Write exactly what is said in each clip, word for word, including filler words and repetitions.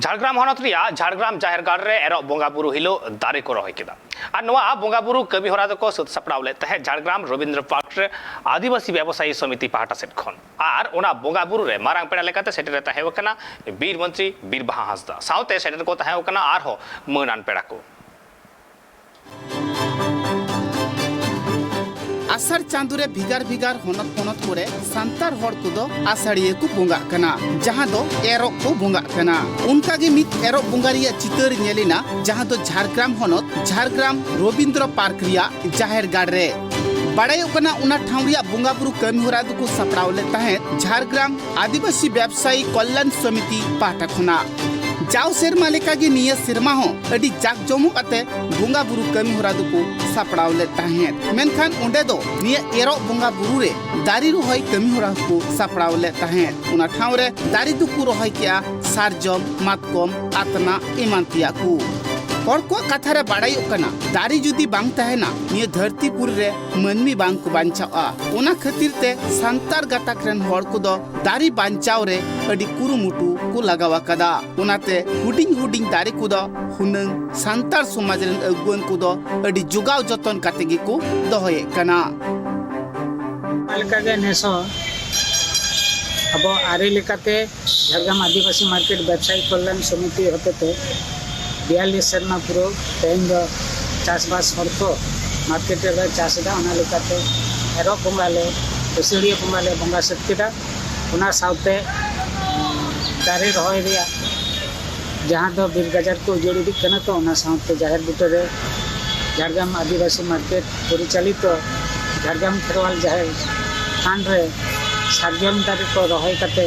ᱡᱷᱟᱲᱜᱨᱟᱢ ᱦᱚᱱᱚᱛ ᱨᱮᱭᱟᱜ ᱡᱷᱟᱲᱜᱨᱟᱢ ᱡᱟᱦᱮᱨ ᱜᱟᱲ ᱨᱮ ᱮᱨᱚᱜ ᱵᱚᱸᱜᱟ ᱵᱩᱨᱩ ᱦᱤᱞᱳᱜ ᱫᱟᱨᱮ ᱠᱚ ᱨᱚᱦᱚᱭ ᱠᱮᱫᱟ᱾ ᱟᱨ ᱱᱚᱣᱟ ᱵᱚᱸᱜᱟ ᱵᱩᱨᱩ ᱠᱟᱹᱢᱤ ᱦᱚᱨᱟ ᱫᱚᱠᱚ ᱥᱟᱹᱛ ᱥᱟᱯᱲᱟᱣ ᱞᱮᱫ ᱛᱟᱦᱮᱸᱫ ᱡᱷᱟᱲᱜᱨᱟᱢ ᱨᱚᱵᱤᱱᱫᱨᱚ ᱯᱟᱨᱠ ᱨᱮ ᱟᱹᱫᱤᱵᱟᱹᱥᱤ ᱵᱮᱵᱚᱥᱟᱭᱤ ᱥᱚᱢᱤᱛᱤ ᱯᱟᱦᱴᱟ ᱥᱮᱫ ᱠᱷᱚᱱ᱾ ᱟᱨ ᱚᱱᱟ ᱵᱚᱸᱜᱟ ᱵᱩᱨᱩ ᱨᱮ ᱢᱟᱨᱟᱝ ᱯᱮᱲᱟ ᱞᱮᱠᱟᱛᱮ ᱥᱮᱴᱮᱨ ᱮ ᱛᱟᱦᱮᱸ ᱠᱟᱱᱟ ᱵᱤᱨ ᱢᱚᱱᱛᱨᱤ ᱵᱤᱨ ᱵᱟᱦᱟ ᱦᱟᱸᱥᱫᱟ, ᱥᱟᱶᱛᱮ ᱥᱮᱴᱮᱨ ᱠᱚ ᱛᱟᱦᱮᱸ ᱠᱟᱱᱟ ᱟᱨᱦᱚᱸ ᱢᱟᱹᱱᱟᱱ ᱯᱮᱲᱟ ᱠᱚ᱾ ᱟᱥᱟᱲ ᱪᱟᱸᱫᱳ ᱨᱮ ᱵᱷᱮᱜᱟᱨ ᱵᱷᱮᱜᱟᱨ ᱦᱚᱱᱚᱛ ᱯᱚᱱᱚᱛ ᱠᱚᱨᱮ ᱥᱟᱱᱛᱟᱲ ᱦᱚᱲ ᱠᱚᱫᱚ ᱟᱥᱟᱲᱤᱭᱟᱹ ᱠᱚ ᱵᱚᱸᱜᱟᱜ ᱠᱟᱱᱟ, ᱡᱟᱦᱟᱸ ᱫᱚ ᱮᱨᱚᱜ ᱠᱚ ᱵᱚᱸᱜᱟᱜ ᱠᱟᱱᱟ᱾ ᱚᱱᱠᱟᱜᱮ ᱢᱤᱫ ᱮᱨᱚᱜ ᱵᱚᱸᱜᱟ ᱨᱮᱭᱟᱜ ᱪᱤᱛᱟᱹᱨ ᱧᱮᱞ ᱮᱱᱟ, ᱡᱟᱦᱟᱸ ᱫᱚ ᱡᱷᱟᱲᱜᱨᱟᱢ ᱦᱚᱱᱚᱛ ᱡᱷᱟᱲᱜᱨᱟᱢ ᱨᱚᱵᱤᱱᱫᱨᱚ ᱯᱟᱨᱠ ᱨᱮᱭᱟᱜ ᱡᱟᱦᱮᱨ ᱜᱟᱲ ᱨᱮ᱾ ᱵᱟᱲᱟᱭᱚᱜ ᱠᱟᱱᱟ, ᱚᱱᱟ ᱴᱷᱟᱶ ᱨᱮᱭᱟᱜ ᱵᱚᱸᱜᱟ ᱵᱩᱨᱩ ᱠᱟᱹᱢᱤ ᱦᱚᱨᱟ ᱫᱚᱠᱚ ᱥᱟᱯᱲᱟᱣ ᱞᱮᱫ ᱛᱟᱦᱮᱸᱫ ᱡᱷᱟᱲᱜᱨᱟᱢ ᱟᱹᱫᱤᱵᱟᱹᱥᱤ ᱵᱮᱵᱽᱥᱟᱭᱤ ᱠᱚᱞᱞᱟᱱ ᱥᱚᱢᱤᱛᱤ ᱯᱟᱦᱴᱟ ᱠᱷᱚᱱᱟᱜ᱾ ᱡᱟᱣ ᱥᱮᱨᱢᱟ ᱞᱮᱠᱟᱜᱮ ᱱᱤᱭᱟᱹ ᱥᱮᱨᱢᱟ ᱦᱚᱸ ᱟᱹᱰᱤ ᱡᱟᱠ ᱡᱚᱢᱚᱠ ᱟᱛᱮ ᱵᱚᱸᱜᱟ ᱵᱩᱨᱩ ᱠᱟᱹᱢᱤ ᱦᱚᱨᱟ ᱫᱚᱠᱚ ᱥᱟᱯᱲᱟᱣ ᱞᱮᱫ ᱛᱟᱦᱮᱸᱫ᱾ ᱢᱮᱱᱠᱷᱟᱱ ᱚᱸᱰᱮ ᱫᱚ ᱱᱤᱭᱟᱹ ᱮᱨᱚᱜ ᱵᱚᱸᱜᱟ ᱵᱩᱨᱩ ᱨᱮ ᱫᱟᱨᱮ ᱨᱚᱦᱚᱭ ᱠᱟᱹᱢᱤ ᱦᱚᱨᱟ ᱦᱚᱸᱠᱚ ᱥᱟᱯᱲᱟᱣ ᱞᱮᱫ ᱛᱟᱦᱮᱸᱫ᱾ ᱚᱱᱟ ᱴᱷᱟᱶ ᱨᱮ ᱫᱟᱨᱮ ᱫᱚᱠᱚ ᱨᱚᱦᱚᱭ ᱠᱮᱜᱼᱟ ᱥᱟᱨᱡᱚᱢ, ᱢᱟᱛᱠᱚᱢ, ᱟᱛᱱᱟᱜ ᱮᱢᱟᱱ ᱛᱮᱭᱟᱜ ᱠᱚ᱾ ᱦᱚᱲ ᱠᱚᱣᱟᱜ ᱠᱟᱛᱷᱟ ᱨᱮ ᱵᱟᱲᱟᱭᱚᱜ ᱠᱟᱱᱟ, ᱫᱟᱨᱮ ᱡᱩᱫᱤ ᱵᱟᱝ ᱛᱟᱦᱮᱱᱟ, ᱱᱤᱭᱟᱹ ᱫᱷᱟᱹᱨᱛᱤ ᱯᱩᱨᱤ ᱨᱮ ᱢᱟᱹᱱᱢᱤ ᱵᱟᱝ ᱠᱚ ᱵᱟᱧᱪᱟᱜᱼᱟ᱾ ᱚᱱᱟ ᱠᱷᱟᱹᱛᱤᱨ ᱛᱮ ᱥᱟᱱᱛᱟᱲ ᱜᱟᱛᱟᱠ ᱨᱮᱱ ᱦᱚᱲ ᱠᱚᱫᱚ ᱫᱟᱨᱮ ᱵᱟᱧᱪᱟᱣ ᱨᱮ ᱟᱹᱰᱤ ᱠᱩᱨᱩᱢᱩᱴᱩ ᱠᱚ ᱞᱟᱜᱟᱣ ᱟᱠᱟᱫᱟ᱾ ᱚᱱᱟᱛᱮ ᱦᱩᱰᱤᱧ ᱦᱩᱰᱤᱧ ᱫᱟᱨᱮ ᱠᱚᱫᱚ ᱦᱩᱱᱟᱹᱝ ᱥᱟᱱᱛᱟᱲ ᱥᱚᱢᱟᱡᱽ ᱨᱮᱱ ᱟᱹᱜᱩᱣᱟᱹᱱ ᱠᱚᱫᱚ ᱟᱹᱰᱤ ᱡᱚᱜᱟᱣ ᱡᱚᱛᱚᱱ ᱠᱟᱛᱮ ᱜᱮᱠᱚ ᱫᱚᱦᱚᱭᱮᱫ ᱠᱟᱱᱟ᱾ ᱚᱱᱟ ᱞᱮᱠᱟᱜᱮ ᱱᱮᱥ ᱦᱚᱸ ᱟᱵᱚ ᱟᱹᱨᱤ ᱞᱮᱠᱟᱛᱮ ᱡᱷᱟᱲᱜᱨᱟᱢ ᱟᱹᱫᱤᱵᱟᱹᱥᱤ ᱢᱟᱨᱠᱮᱴ ᱵᱮᱵᱽᱥᱟᱭᱤ ᱠᱚᱞᱭᱟᱱ ᱥᱚᱢᱤᱛᱤ ᱦᱚᱛᱮᱛᱮ ᱵᱤᱭᱟᱞᱞᱤᱥ ᱥᱮᱨᱢᱟ ᱯᱩᱨᱟᱹᱣ ᱛᱮᱦᱮᱧ ᱫᱚ ᱪᱟᱥᱵᱟᱥ ᱦᱚᱲ ᱠᱚ ᱢᱟᱨᱠᱮᱴ ᱨᱮᱞᱮ ᱪᱟᱥ ᱮᱫᱟ᱾ ᱚᱱᱟ ᱞᱮᱠᱟᱛᱮ ᱮᱨᱚᱜ ᱵᱚᱸᱜᱟ ᱞᱮ, ᱟᱹᱥᱟᱹᱲᱤᱭᱟᱹ ᱵᱚᱸᱜᱟ ᱞᱮ ᱵᱚᱸᱜᱟ ᱥᱟᱹᱛ ᱠᱮᱫᱟ᱾ ᱚᱱᱟ ᱥᱟᱶᱛᱮ ᱫᱟᱨᱮ ᱨᱚᱦᱚᱭ ᱨᱮᱭᱟᱜ ᱡᱟᱦᱟᱸ ᱫᱚ ᱵᱤᱨ ᱜᱟᱡᱟᱲ ᱠᱚ ᱩᱡᱟᱹᱲ ᱤᱫᱤᱜ ᱠᱟᱱᱟ, ᱛᱚ ᱚᱱᱟ ᱥᱟᱶᱛᱮ ᱡᱟᱦᱮᱨ ᱵᱩᱴᱟᱹ ᱨᱮ ᱡᱷᱟᱲᱜᱨᱟᱢ ᱟᱹᱫᱤᱵᱟᱹᱥᱤ ᱢᱟᱨᱠᱮᱴ ᱯᱚᱨᱤᱪᱟᱞᱤᱛᱚ ᱡᱷᱟᱲᱜᱨᱟᱢ ᱠᱷᱮᱨᱣᱟᱞ ᱡᱟᱦᱮᱨ ᱛᱷᱟᱱ ᱨᱮ ᱥᱟᱨᱡᱚᱢ ᱫᱟᱨᱮ ᱠᱚ ᱨᱚᱦᱚᱭ ᱠᱟᱛᱮ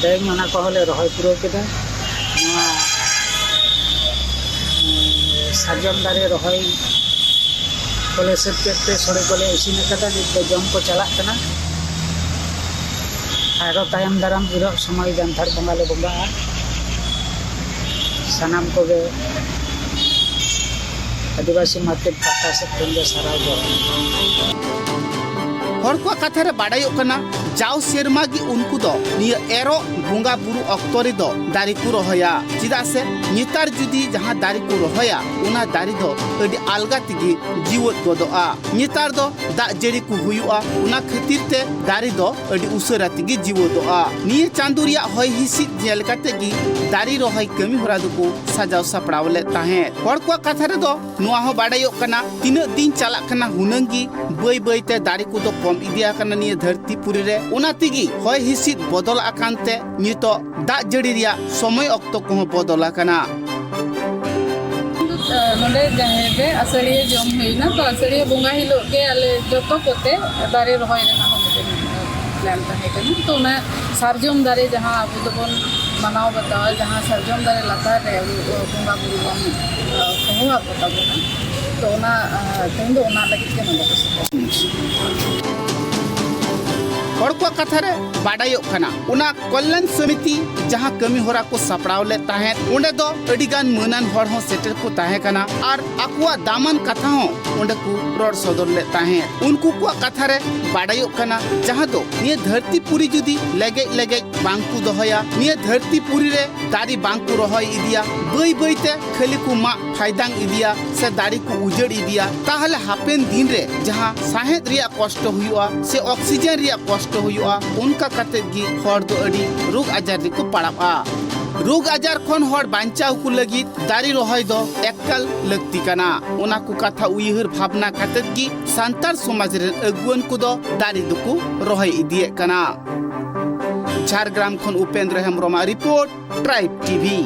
ᱛᱮᱦᱮᱧ ᱚᱱᱟ ᱠᱚᱦᱚᱸ ᱞᱮ ᱨᱚᱦᱚᱭ ᱯᱩᱨᱟᱹᱣ ᱠᱮᱫᱟ᱾ ᱱᱚᱣᱟ, ᱩᱸ, ᱥᱟᱨᱡᱚᱢ ᱫᱟᱨᱮ ᱨᱚᱦᱚᱭ ᱠᱚᱞᱮ ᱥᱟᱹᱛ ᱠᱮᱫ ᱛᱮ ᱥᱚᱲᱮ ᱠᱚᱞᱮ ᱤᱥᱤᱱ ᱟᱠᱟᱫᱟ, ᱱᱤᱛ ᱫᱚ ᱡᱚᱢ ᱠᱚ ᱪᱟᱞᱟᱜ ᱠᱟᱱᱟ᱾ ᱟᱨᱚ ᱛᱟᱭᱚᱢ ᱫᱟᱨᱟᱢ ᱤᱨᱚᱜ ᱥᱚᱢᱚᱭ ᱡᱟᱱᱛᱷᱟᱲ ᱵᱚᱸᱜᱟ ᱞᱮ ᱵᱚᱸᱜᱟᱜᱼᱟ᱾ ᱥᱟᱱᱟᱢ ᱠᱚᱜᱮ ᱟᱹᱫᱤᱵᱟᱹᱥᱤ ᱢᱟᱨᱠᱮᱴ ᱯᱟᱦᱴᱟ ᱥᱮᱫ ᱠᱷᱚᱱ ᱫᱚ ᱥᱟᱨᱦᱟᱣ ᱡᱚᱦᱟᱨ᱾ ᱦᱚᱲ ᱠᱚᱣᱟᱜ ᱠᱟᱛᱷᱟ ᱨᱮ ᱵᱟᱰᱟᱭᱚᱜ ᱠᱟᱱᱟ, ᱡᱟᱣ ᱥᱮᱨᱢᱟ ᱜᱮ ᱩᱱᱠᱩ ᱫᱚ ᱱᱤᱭᱟᱹ ᱮᱨᱚᱜ ᱵᱚᱸᱜᱟ ᱵᱩᱨᱩ ᱚᱠᱛᱚ ᱨᱮᱫᱚ ᱫᱟᱨᱮ ᱠᱚ ᱨᱚᱦᱚᱭᱟ᱾ ᱪᱮᱫᱟᱜ ᱥᱮ ᱱᱮᱛᱟᱨ ᱡᱩᱫᱤ ᱡᱟᱦᱟᱸ ᱫᱟᱨᱮ ᱠᱚ ᱨᱚᱦᱚᱭᱟ, ᱚᱱᱟ ᱫᱟᱨᱮ ᱫᱚ ᱟᱹᱰᱤ ᱟᱞᱜᱟ ᱛᱮᱜᱮ ᱡᱤᱣᱮᱫ ᱜᱚᱫᱚᱜᱼᱟ᱾ ᱱᱮᱛᱟᱨ ᱫᱚ ᱫᱟᱜ ᱡᱟᱹᱲᱤ ᱠᱚ ᱦᱩᱭᱩᱜᱼᱟ, ᱚᱱᱟ ᱠᱷᱟᱹᱛᱤᱨ ᱛᱮ ᱫᱟᱨᱮ ᱫᱚ ᱟᱹᱰᱤ ᱩᱥᱟᱹᱨᱟ ᱛᱮᱜᱮ ᱡᱤᱣᱮᱫᱚᱜᱼᱟ᱾ ᱱᱤᱭᱟᱹ ᱪᱟᱸᱫᱳ ᱨᱮᱭᱟᱜ ᱦᱚᱭ ᱦᱤᱸᱥᱤᱫ ᱧᱮᱞ ᱠᱟᱛᱮ ᱜᱮ ᱫᱟᱨᱮ ᱨᱚᱦᱚᱭ ᱠᱟᱹᱢᱤ ᱦᱚᱨᱟ ᱫᱚᱠᱚ ᱥᱟᱡᱟᱣ ᱥᱟᱯᱲᱟᱣ ᱞᱮᱫ ᱛᱟᱦᱮᱸᱫ᱾ ᱦᱚᱲ ᱠᱚᱣᱟᱜ ᱠᱟᱛᱷᱟ ᱨᱮᱫᱚ ᱱᱚᱣᱟ ᱦᱚᱸ ᱵᱟᱰᱟᱭᱚᱜ ᱠᱟᱱᱟ, ᱛᱤᱱᱟᱹᱜ ᱫᱤᱱ ᱪᱟᱞᱟᱜ ᱠᱟᱱᱟ, ᱦᱩᱱᱟᱹᱝ ᱜᱮ ᱵᱟᱹᱭ ᱵᱟᱹᱭ ᱛᱮ ᱫᱟᱨᱮ ᱠᱚᱫᱚ ᱠᱚᱢ ᱤᱫᱤ ᱟᱠᱟᱱᱟ ᱱᱤᱭᱟᱹ ᱫᱷᱟᱹᱨᱛᱤ ᱯᱩᱨᱤ ᱨᱮ᱾ ᱚᱱᱟ ᱛᱮᱜᱮ ᱦᱚᱭ ᱦᱤᱸᱥᱤᱫ ᱵᱚᱫᱚᱞ ᱟᱠᱟᱱ ᱛᱮ ᱱᱤᱛᱚᱜ ᱫᱟᱜ ᱡᱟᱹᱲᱤ ᱨᱮᱭᱟᱜ ᱥᱚᱢᱚᱭ ᱚᱠᱛᱚ ᱠᱚᱦᱚᱸ ᱵᱚᱫᱚᱞ ᱟᱠᱟᱱᱟ᱾ ᱱᱚᱰᱮ ᱡᱟᱦᱮᱨ ᱨᱮ ᱟᱹᱥᱟᱹᱲᱤᱭᱟᱹ ᱡᱚᱢ ᱦᱩᱭᱱᱟ, ᱛᱚ ᱟᱹᱥᱟᱹᱲᱤᱭᱟᱹ ᱵᱚᱸᱜᱟ ᱦᱤᱞᱳᱜ ᱜᱮ ᱟᱞᱮ ᱡᱚᱛᱚ ᱠᱚᱛᱮ ᱫᱟᱨᱮ ᱨᱚᱦᱚᱭ ᱨᱮᱱᱟᱜ ᱦᱚᱸ ᱢᱤᱫᱴᱮᱱ ᱯᱞᱟᱱ ᱛᱟᱦᱮᱸ ᱠᱟᱱᱟ᱾ ᱛᱚ ᱚᱱᱟ ᱥᱟᱨᱡᱚᱢ ᱫᱟᱨᱮ ᱡᱟᱦᱟᱸ ᱟᱵᱚ ᱫᱚᱵᱚᱱ ᱢᱟᱱᱟᱣ ᱵᱟᱛᱟᱣᱟ, ᱡᱟᱦᱟᱸ ᱥᱟᱨᱡᱚᱢ ᱫᱟᱨᱮ ᱞᱟᱛᱟᱨ ᱨᱮ ᱟᱵᱚ ᱵᱚᱸᱜᱟ ᱵᱩᱨᱩ ᱵᱚᱱ ᱦᱚᱦᱚ ᱟᱠᱚ ᱛᱟᱵᱚᱱᱟ, ᱛᱚ ᱚᱱᱟ ᱛᱮᱦᱮᱧ ᱫᱚ ᱚᱱᱟ ᱞᱟᱹᱜᱤᱫ ᱜᱮ ᱱᱚᱰᱮ ᱠᱚ ᱥᱮᱴᱮᱨ᱾ ᱦᱚᱲ ᱠᱚᱣᱟᱜ ᱠᱟᱛᱷᱟ ᱨᱮ ᱵᱟᱰᱟᱭᱚᱜ ᱠᱟᱱᱟ, ᱚᱱᱟ ᱠᱚᱞᱭᱟᱱ ᱥᱚᱢᱤᱛᱤ ᱡᱟᱦᱟᱸ ᱠᱟᱹᱢᱤ ᱦᱚᱨᱟ ᱠᱚ ᱥᱟᱯᱲᱟᱣ ᱞᱮᱫ ᱛᱟᱦᱮᱸᱫ, ᱚᱸᱰᱮ ᱫᱚ ᱟᱹᱰᱤ ᱜᱟᱱ ᱢᱟᱹᱱᱟᱱ ᱦᱚᱲ ᱦᱚᱸ ᱥᱮᱴᱮᱨ ᱠᱚ ᱛᱟᱦᱮᱸ ᱠᱟᱱᱟ ᱟᱨ ᱟᱠᱚᱣᱟᱜ ᱫᱟᱢᱟᱱ ᱠᱟᱛᱷᱟ ᱦᱚᱸ ᱚᱸᱰᱮ ᱠᱚ ᱨᱚᱲ ᱥᱚᱫᱚᱨ ᱞᱮᱫ ᱛᱟᱦᱮᱸᱫ᱾ ᱩᱱᱠᱩ ᱠᱚᱣᱟᱜ ᱠᱟᱛᱷᱟ ᱨᱮ ᱵᱟᱰᱟᱭᱚᱜ ᱠᱟᱱᱟ, ᱡᱟᱦᱟᱸ ᱫᱚ ᱱᱤᱭᱟᱹ ᱫᱷᱟᱹᱨᱛᱤ ᱯᱩᱨᱤ ᱡᱩᱫᱤ ᱞᱮᱜᱮᱡ ᱞᱮᱜᱮᱡ ᱵᱟᱝ ᱠᱚ ᱫᱚᱦᱚᱭᱟ, ᱱᱤᱭᱟᱹ ᱫᱷᱟᱹᱨᱛᱤ ᱯᱩᱨᱤ ᱨᱮ ᱫᱟᱨᱮ ᱵᱟᱝ ᱠᱚ ᱨᱚᱦᱚᱭ ᱤᱫᱤᱭᱟ, ᱵᱟᱹᱭ ᱵᱟᱹᱭ ᱛᱮ ᱠᱷᱟᱹᱞᱤ ᱠᱚ ᱢᱟᱜ ᱯᱷᱟᱭᱫᱟᱝ ᱤᱫᱤᱭᱟ ᱥᱮ ᱫᱟᱨᱮ ᱠᱚ ᱩᱡᱟᱹᱲ ᱤᱫᱤᱭᱟ, ᱛᱟᱦᱞᱮ ᱦᱟᱯᱮᱱ ᱫᱤᱱ ᱨᱮ ᱡᱟᱦᱟᱸ ᱥᱟᱦᱮᱫ ᱨᱮᱭᱟᱜ ᱠᱚᱥᱴᱚ ᱦᱩᱭᱩᱜᱼᱟ ᱥᱮ ᱚᱠᱥᱤᱡᱮᱱ ᱨᱮᱭᱟᱜ ᱠᱚᱥᱴᱚ ᱦᱩᱭᱩᱜᱼᱟ, ᱚᱱᱠᱟ ᱠᱟᱛᱮ ᱜᱮ ᱦᱚᱲ ᱫᱚ ᱟᱹᱰᱤ ᱨᱳᱜᱽ ᱟᱡᱟᱨ ᱨᱮᱠᱚ ᱯᱟᱲᱟᱜᱼᱟ᱾ ᱨᱳᱜᱽ ᱟᱡᱟᱨ ᱠᱷᱚᱱ ᱦᱚᱲ ᱵᱟᱧᱪᱟᱣ ᱠᱚ ᱞᱟᱹᱜᱤᱫ ᱫᱟᱨᱮ ᱨᱚᱦᱚᱭ ᱫᱚ ᱮᱠᱟᱞ ᱞᱟᱹᱠᱛᱤ ᱠᱟᱱᱟ᱾ ᱚᱱᱟ ᱠᱚ ᱠᱟᱛᱷᱟ ᱩᱭᱦᱟᱹᱨ ᱵᱷᱟᱵᱽᱱᱟ ᱠᱟᱛᱮ ᱜᱮ ᱥᱟᱱᱛᱟᱲ ᱥᱚᱢᱟᱡᱽ ᱨᱮᱱ ᱟᱹᱜᱩᱣᱟᱹᱱ ᱠᱚᱫᱚ ᱫᱟᱨᱮ ᱫᱚᱠᱚ ᱨᱚᱦᱚᱭ ᱤᱫᱤᱭᱮᱫ ᱠᱟᱱᱟ᱾ ᱡᱷᱟᱲᱜᱨᱟᱢ ᱠᱷᱚᱱ ᱩᱯᱮᱱᱫᱨᱚ ᱦᱮᱢᱵᱨᱚᱢᱟᱜ ᱨᱤᱯᱳᱨᱴ, ᱴᱨᱟᱭᱤᱵᱽ ᱴᱤᱵᱷᱤ᱾